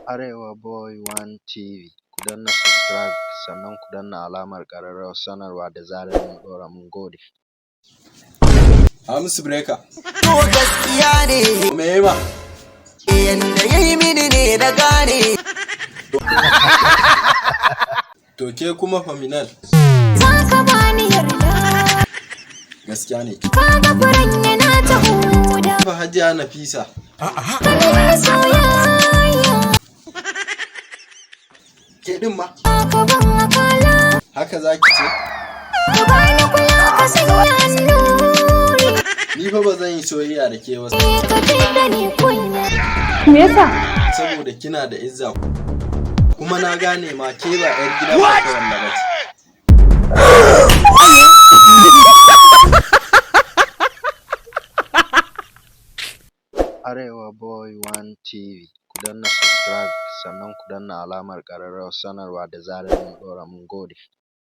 Arewa Boy One TV, ku danna subscribe sannan ku danna alamar ƙararrawar sanarwa da zarar mun ɗora. Mun gode. Hamisu Breaker. To gaskiya ne. Me yi ma? Yanda ya yi mini ne na gane. To ke kuma Faminal. Za ka bani yarda. Gaskiya ne. Ka ga furen yana ta huda. Fa Hajiya Nafisa. Kalar soyayya. Ke din ma? Ka ban akala. Haka zaki ce? Ka bani kula, ka sanya annuri. Ni fa ba zan yi soyayya da ke ba. Ka da ni kunya. Me yasa? Saboda kina da izza. Kuma na gane ma ke ba 'yar gidan wanda ba ce. Arewa Boy One TV, ku danna subscribe sannan ku danna alamar ƙararrawar sanarwa da zarar mun ɗora. Mun gode.